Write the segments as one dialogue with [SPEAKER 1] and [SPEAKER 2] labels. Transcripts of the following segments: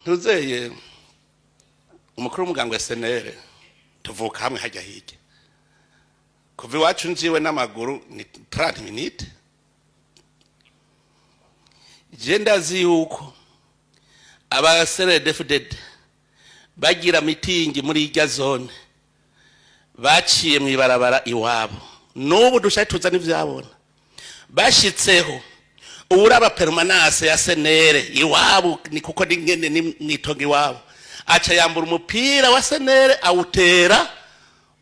[SPEAKER 1] Ntuzeye umukuru w'umuganga wa SNL, tuvuka hamwe hajya hirya. Kuva iwacu njiwe n'amaguru ni 30 minutes. Je ndazi yuko aba CNDD-FDD bagira mitingi muri irya zone baciye mw'ibarabara iwabo. N'ubu dushaka tuza n'ivyabona bashitseho uwuraba permanence ya SNL iwabo, ni kuko ni ngene ni mwitongo iwabo, aca yambura umupira wa SNL awutera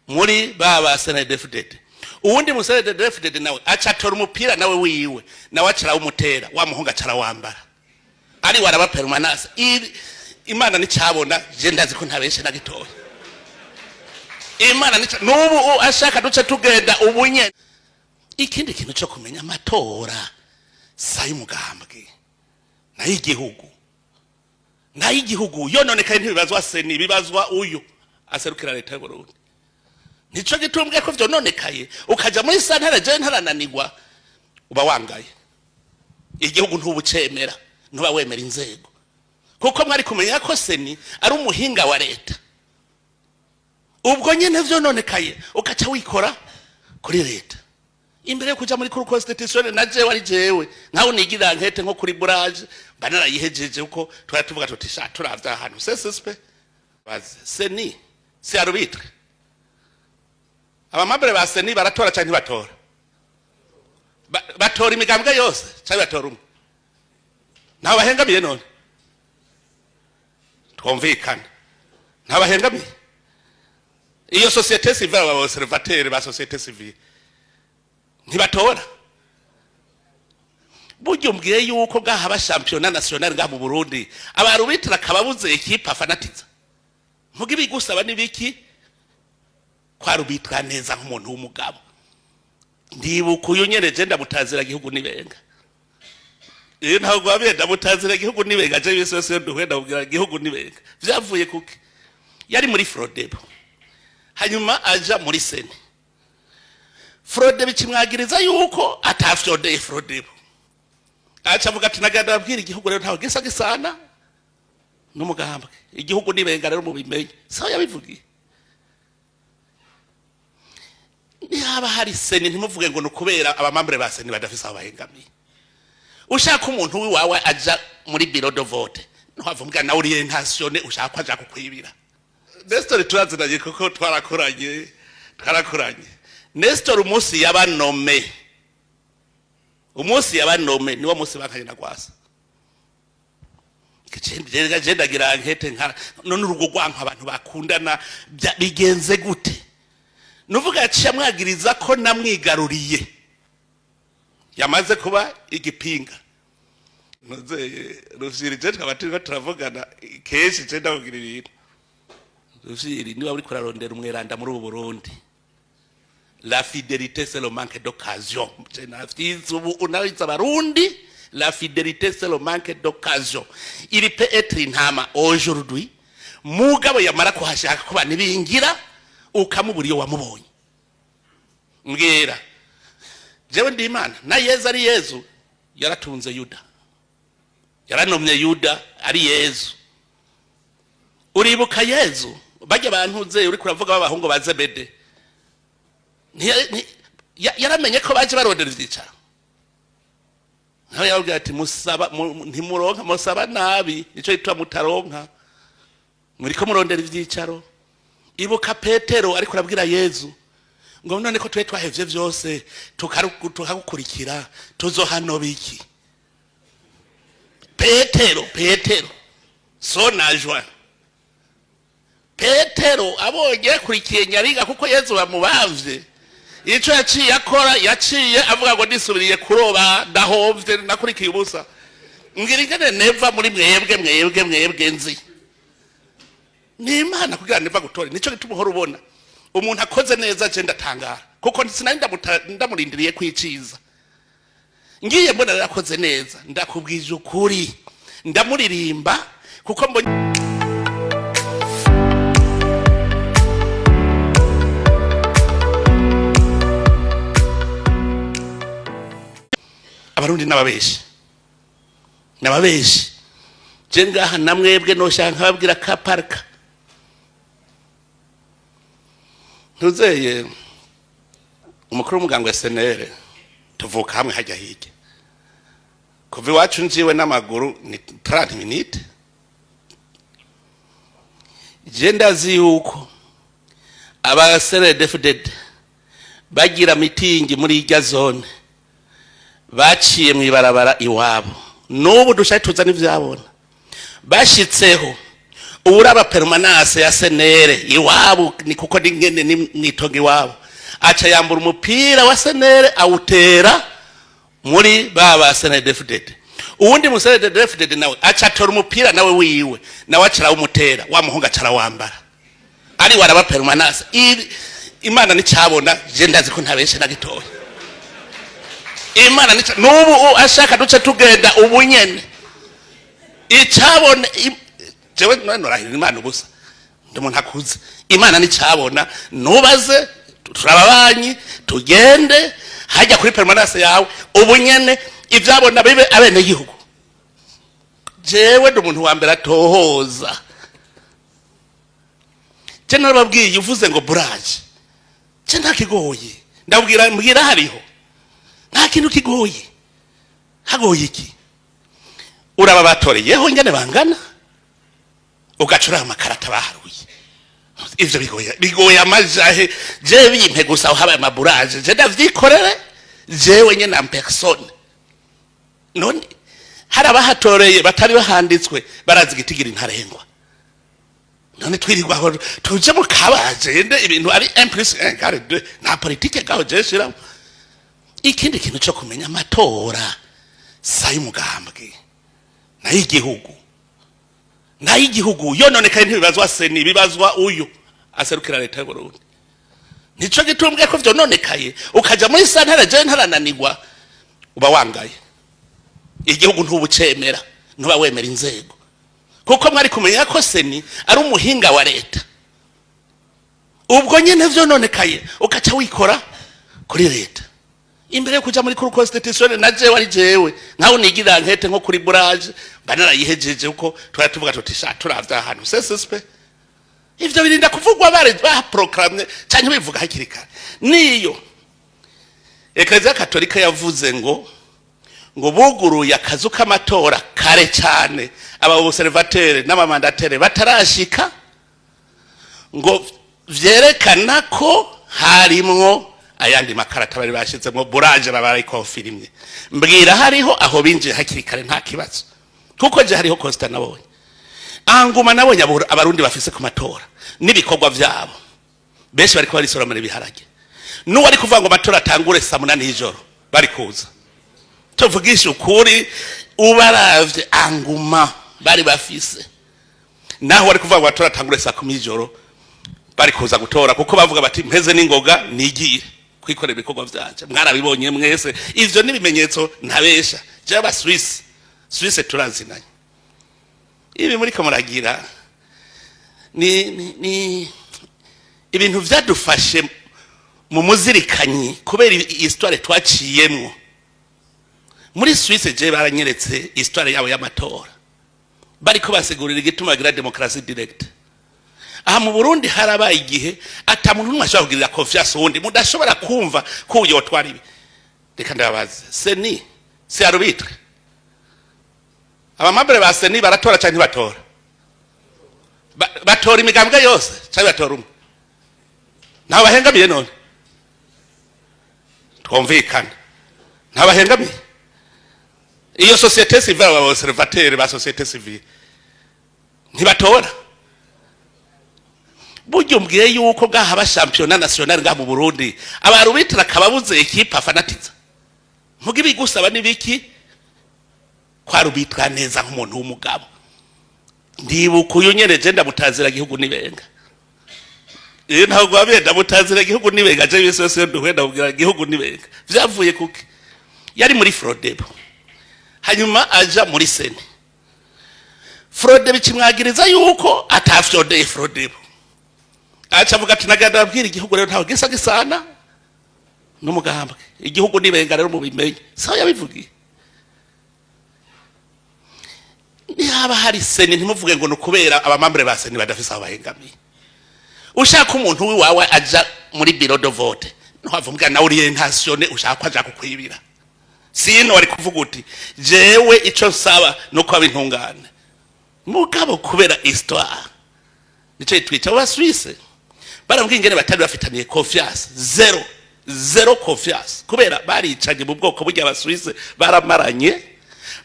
[SPEAKER 1] muri ba CNDD-FDD. Uwundi mu CNDD-FDD nawe aca atora umupira nawe wiwe, nawe aca arawumutera, wa muhungu aca arawambara, ari waraba permanence. Imana nicabona, je ndazi ko ntabeshe na gitoya. Imana nica n'ubu ashaka duce tugenda ubunye. Ikindi kintu cyo kumenya, amatora say'umugambwe nay'igihugu, nay'igihugu yononekaye ntibibazwa CENI, bibazwa uyu aserukira leta y'u Burundi. Nico gitumbwe ko vyononekaye ukaja muri santare, je ntarananirwa, uba wangaye igihugu, ntubucemera, ntuba wemera inzego, kuko mwari kumenya ko CENI ari umuhinga wa leta. Ubwo nyene vyononekaye ukaca wikora kuri leta imbere yo kuja muri cour constitutionnelle. Na jewe ari jewe nkaho nigira nkete nko kuri burage mba narayihejeje, kuko twari tuvuga tuti sha turavye ahantu c'est suspect. Baze CENI si arbitre. Aba membres ba CENI baratora canke ntibatora? Batora imigambwe yose canke batora umwe? Ntaho bahengamiye. None twumvikane, ntaho bahengamiye. Iyo société civile, aba observateur ba société civile ntibatora. Burya umbwiye yuko ngaha ba championnat national ngaha mu Burundi, aba arbitre akaba abuze équipe afanatiza. Muga ibigusaba nibiki kwarubitwa neza nk'umuntu w'umugabo? Ndibuka uyu nyene, je ndamutazira gihugu nibenga. Iyo ntabwo wabiye ndamutazira gihugu nibenga, je bisi yose iyo duhuye ndamubwira gihugu nibenga. Vyavuye kuki? Yari muri Frodebu, hanyuma aja muri CENI. Frodebu ikimwagiriza yuko atafyondeye Frodebu. Aca avuga ati nagenda abwira igihugu rero, ntawe gisa gisana n'umugambwe, igihugu nibenga rero mubimenye. Sawa, yabivugiye. Nihaba hari CENI, ntimuvuge ngo ni ukubera aba membres ba CENI badafise aho bahengamiye. Ushaka umuntu wiwawe aja muri bureau de vote, ntiwavuga na orientation, ushaka ko aja kukwibira. Nestor turazinanye kuko twarakoranye, twarakoranye. Nestor umunsi yaba nommé, umunsi yaba nommé niwo munsi bankanye na Gwasa. Je ndagira enquête nka none urugo rwanka abantu bakundana bigenze gute? Nuvuga yaciye amwagiriza ko namwigaruriye, yamaze kuba igipinga. Ntuze Rufyiri, je twaba turiko turavugana kenshi, je ndamubwira ibintu. Rufyiri, niba uriko urarondera umweranda muri ubu Burundi, la fidélité c'est le manque d'occasion. Je navyize ubu, unabize abarundi. La fidélité c'est le manque d'occasion. Il peut être intama aujourd'hui, mugabo yamara kuhashaka kuba nibingira ukamubura iyo wamubonye. Mbwira jewe ndi Imana na Yezu ari Yezu yaratunze Yuda, yaranomye Yuda ari Yezu. Uribuka Yezu bajya bantuze uri kuravuga b'abahungu ba Zebede, yaramenye ko baje barondera ivyicaro, nawe yababwira ati musaba ntimuronka, musaba nabi, nico gituma mutaronka, muriko murondera ivyicaro. Ibuka Petero ariko arabwira Yezu ngo none ko twe twahevye vyose tukagukurikira, tuzohanoba iki? Petero, Petero sonajwa, Petero abonye yakurikiye nyariga kuko Yezu bamubavye, ico yaciye akora, yaciye avuga ngo nisubiriye kuroba, ndahovye, nakurikiye ubusa. Ngira ingene neva muri mwebwe, mwebwe, mwebwe nzi ni Imana kugira neva gutore. Nico gituma uhora ubona umuntu akoze neza, je ndatangara, kuko sinari ndamurindiriye kwiciza. Ngiye mbona yarakoze neza, ndakubwije ukuri, ndamuririmba kuko mbonye. Abarundi n'ababeshi, n'ababeshi. Je ngaha namwebwe noshaka nkababwira ka parka ntuzeye umukuru w'umuganga wa SNL, tuvuka hamwe hajya hirya. Kuva iwacu njiwe n'amaguru ni 30 minutes. Je ndazi yuko aba CNDD-FDD bagira mitingi muri irya zone baciye mw'ibarabara iwabo. N'ubu dushaka tuza n'ivyabona bashitseho uwuraba permanence ya SNL iwabo, ni kuko ni ngene ni mwitongo iwabo, aca yambura umupira wa SNL awutera muri ba CNDD-FDD. Uwundi mu CNDD-FDD nawe aca atora umupira nawe wiwe, nawe aca arawumutera, wa muhungu aca arawambara ari waraba permanence. Imana nicabona, je ndazi ko ntabeshe na gitoya. Imana nica n'ubu ashaka duce tugenda ubu nyene icabona. Jewe none norahirira Imana ubusa? Ndi umuntu akuze. Imana nicabona, nubaze turababanyi, tugende hajya kuri permanence yawe ubu nyene, ivyabona bibe abene gihugu. Jewe ndi umuntu wa mbere atohoza. Je narababwiye, uvuze ngo bourrage, je nta kigoye. Ndabwira, mbwira hariho nta kintu kigoye. Hagoye iki? Uraba batoreyeho ingene bangana, ugacura amakarata baharuye. Ivyo bigoye, bigoye amajahe? Je bimpe gusa aho habaye ama bourrage, je ndavyikorere jewe nyene en personne. None hari abahatoreye batari bahanditswe, barazi igitigira ntarengwa. None twirirwa aho tuje mu kabaje nde? Ibintu ari 1 plus 1 égale 2, nta politike gaho je shiramo. Ikindi kintu cyo kumenya, amatora say'umugambwe, nay'igihugu, nay'igihugu. Yononekaye ntibibazwa CENI, bibazwa uyu aserukira leta y'u Burundi. Nico gitumbwe ko vyononekaye ukaja muri santare, je ntarananirwa, uba wangaye igihugu, ntubucemera, ntuba wemera inzego, kuko mwari kumenya ko CENI ari umuhinga wa leta. Ubwo nyene vyononekaye ukaca wikora kuri leta imbere yo kuja muri cour constitutionnelle. Na jewe ari jewe nkaho nigira enquête nko kuri bourrage, mba narayihejeje, uko twari tuvuga tuti: "Sha, turavye ahantu CSSP." Ivyo birinda kuvugwa bare baproclamye canke bivuga hakiri kare. Niyo Eklezia Katolika yavuze ngo buguruye akazu k'amatora kare cyane, aba observateurs n'aba mandataires batarashika, ngo vyerekana ko harimwo ayandi makarata bari bashizemwo bourrage, baba bayikonfirimye. Mbwira hariho aho binjiye hakiri kare, nta kibazo, kuko je hariho constat nabonye anguma nabonye Abarundi bafise ku matora n'ibikorwa vyabo. Benshi bariko barisoromera ibiharage. N'uwari kuvuga ngo amatora atangure saa 8 y'ijoro, bari kuza. Tuvugisha ukuri, ubaravye anguma bari bafise, naho wari kuvuga ngo amatora atangure saa 10 y'ijoro, bari kuza gutora, kuko bavuga bati: "Mpeze n'ingoga nigire kwikorera ibikorwa vyanje." Mwarabibonye mwese, ivyo n'ibimenyetso ntabesha. Jewe aba Suisse, Suisse turazinanye. Ibi muriko muragira ni ibintu vyadufashe mu muzirikanyi kubera histoire twaciyemwo muri Suisse. Je baranyeretse histoire yabo y'amatora, bariko basigurira igituma bagira démocratie directe. Aha mu Burundi harabaye igihe ata muntu n'umwe ashobora kugirira confiance uwundi, mudashobora kumva ko uyu yotwara ibi. Reka ndababaze: CENI si arbitre? Aba membres ba CENI baratora canke ntibatora? Batora imigambwe yose canke batora umwe? Ntawe bahengamiye? None twumvikane, ntawe bahengamiye? Iyo société civile, aba observateurs ba société civile ntibatora? Burya umbwiye yuko bwaha ba championnat national ngaha mu Burundi, aba arbitre akaba abuze équipe afanatiza muga ibigusaba nibiki kwarubitra neza nk'umuntu w'umugabo. Ndibuka uyu nyene, je ndamutazira gihugu nibenga. Iyo ntabwo wabiye ndamutazira gihugu nibenga. Je bisi yose duhuye ndamubwira gihugu nibenga. Vyavuye kuki? Yari muri Frodebu, hanyuma aja muri CENI. Frodebu ikimwagiriza yuko atafyodeye Frodebu. Aca avuga ati: "Nagenda abwira igihugu rero, ntawe gisa gisana n'umugambwe, igihugu nibenga rero mubimenye." Sawa, yabivugiye. Nihaba hari CENI, ntimuvuge ngo ni ukubera aba membres ba CENI badafise aho bahengamiye. Ushaka umuntu wiwawe aja muri bureau de vote, ntuhavuga nawe orientation, ushaka ko aja kukwibira. Sino wari kuvuga uti: "Jewe ico nsaba nuko aba intungane." Mugabo kubera histoire, nico twita aba Suisse, barambwiye ingene batari bafitaniye confiance, zéro, zéro confiance, kubera baricanye mu bwoko. Burya Abasuisse baramaranye,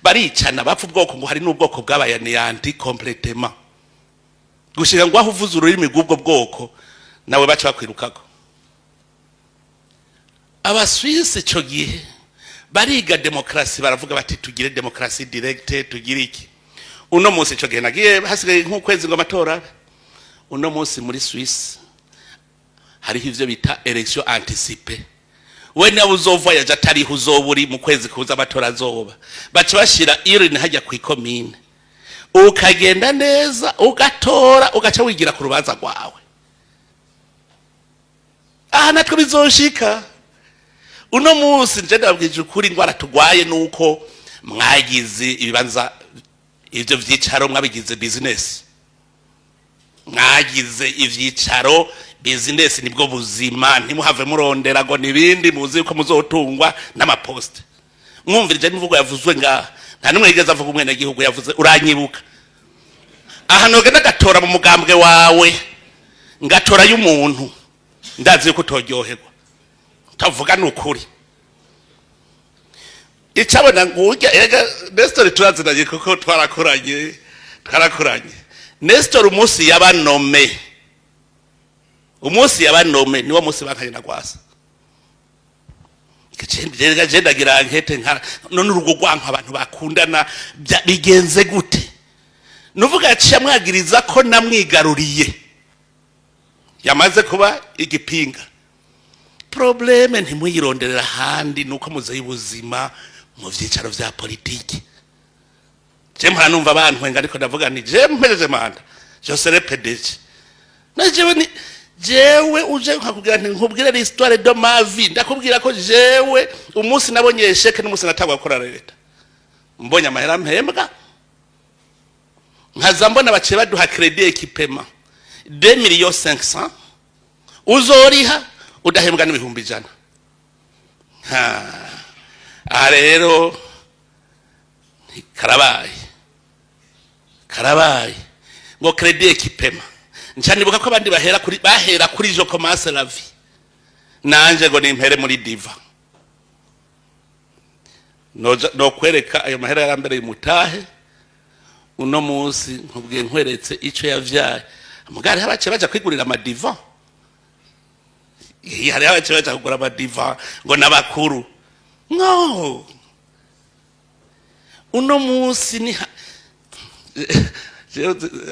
[SPEAKER 1] baricana, bapfa ubwoko, ngo hari n'ubwoko bwabaye anéanti complètement, gushika ngo aho uvuze ururimi rw'ubwo bwoko nawe baca bakwirukako. Abasuisse ico gihe bariga demokarasi, baravuga bati: "Tugire démocratie directe, tugire iki." Uno munsi, ico gihe nagiye hasigaye nk'ukwezi ngo amatora abe. Uno munsi muri Suisse hariho ivyo bita élection anticipée. We nawe uzovoyaje atariho uzoba uri mu kwezi kuza amatora azoba, baca bashira urne hajya kw'ikomine, ukagenda neza ugatora, ugaca wigira ku rubanza rwawe. Aha natwe bizoshika. Uno munsi nje ndababwije ukuri, ingwara tugwaye nuko mwagize ibibanza, ivyo vyicaro mwabigize business, mwagize ivyicaro business, nibwo buzima. Ntimuhave murondera ngo nibindi, muzi ko muzotungwa n'ama postes. Mwumvirije n'imvugo yavuzwe ngaha, nta n'umwe yigeze avuga umwenegihugu, yavuze uranyibuka aha nogenda gatora mu mugambwe wawe, ngatora y'umuntu, ndazi yuko utoryoherwa. Tavuga ni ukuri. Icabona ngurya, erega Nestor turazinanye kuko twarakoranye, twarakoranye. Nestor umunsi yaba nommé, umunsi yaba nommé niwo munsi bankanye na Gwasa. Je ndagira enquête nka none urugo rwanka abantu bakundana bigenze gute? Nuvuga yaciye amwagiriza ko namwigaruriye, yamaze kuba igipinga. Problème ntimuyironderera ahandi, nuko muzeyi ubuzima mu vyicaro vya politiki. Je mpora numva bantwenga, ariko ndavuga nti: "Je mpejeje manda, je serai PDG." Na jewe ni jewe uje nkakubwira nti: "Nkubwire l'histoire de ma vie." Ndakubwira ko jewe umunsi nabonye échec n'umunsi natangwa gukora leta, mbonye amahera mpembwa, nkaza mbona baciye baduha crédit équipement 2 millions 500, uzoriha udahembwa n'100,000. Aha rero karabaye, karabaye ngo crédit équipement. Nca nibuka ko abandi bahera kuri, bahera kuri "Je commence la vie", nanje ngo nimpere muri divan. Noja nokwereka ayo mahera yarambereye umutahe. Uno munsi nkubwiye nkweretse ico yavyaye. Mugari habace baja kwigurira ama divans, hariho abace baja kugura ama divans ngo n'abakuru. No uno munsi ni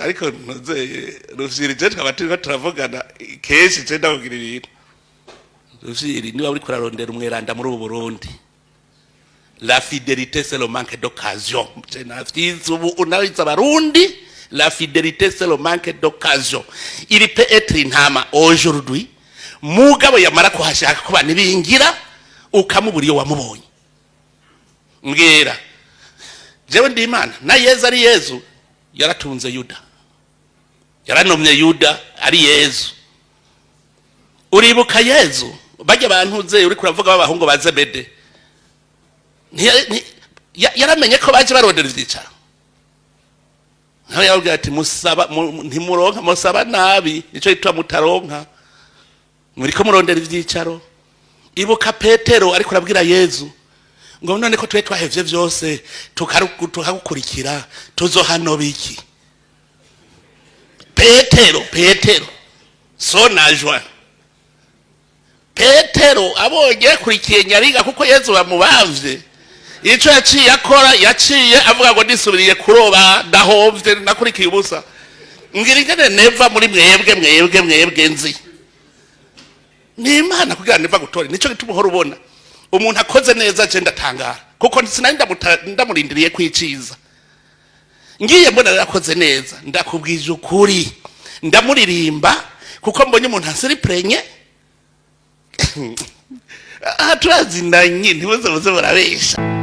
[SPEAKER 1] ariko ntuzeye Rufyiri, je twaba turiko turavugana kenshi. Je ndakubwira ibintu, Rufyiri, niba uriko urarondera umweranda muri ubu Burundi, la fidélité, c'est le manque d'occasion. Je navyize ubu, unawize Abarundi. La fidélité, c'est le manque d'occasion. Il peut être intama aujourd'hui, mugabo yamara kuhashaka kuba ntibingira, ukamubura iyo wamubonye. Mbwira jewe ndi Imana na Yezu ari Yezu yaratunze Yuda, yaranomye Yuda ari Yezu. Uribuka Yezu bajya abantu ze uri kuravuga b'abahungu ba Zebede, yaramenye ko baje barondera ivyicaro. Nawe yababwira ati: "Musaba ntimuronka, musaba nabi, nico gituma mutaronka, muriko murondera ivyicaro." Ibuka Petero ariko arabwira Yezu ngo: "None ko twe twahevye vyose tukagukurikira, tuzohanoba iki?" Petero, Petero son adjoint, Petero abonye yakurikiye nyariga kuko Yezu bamubamvye, ico yaciye akora, yaciye avuga ngo: "Nisubiriye kuroba, ndahovye, nakurikiye ubusa." Ngira ingene neva muri mwebwe, mwebwe, mwebwe nzi ni Imana kugira neva gutora. Nico gituma uhora ubona umuntu akoze neza, je ndatangara, kuko sinari ndamurindiriye kwiciza. Ngiye mbona yarakoze neza, ndakubwije ukuri, ndamuririmba, kuko mbonye umuntu ansiriprenye. Aha turazinanye, ntimuze muze murabesha.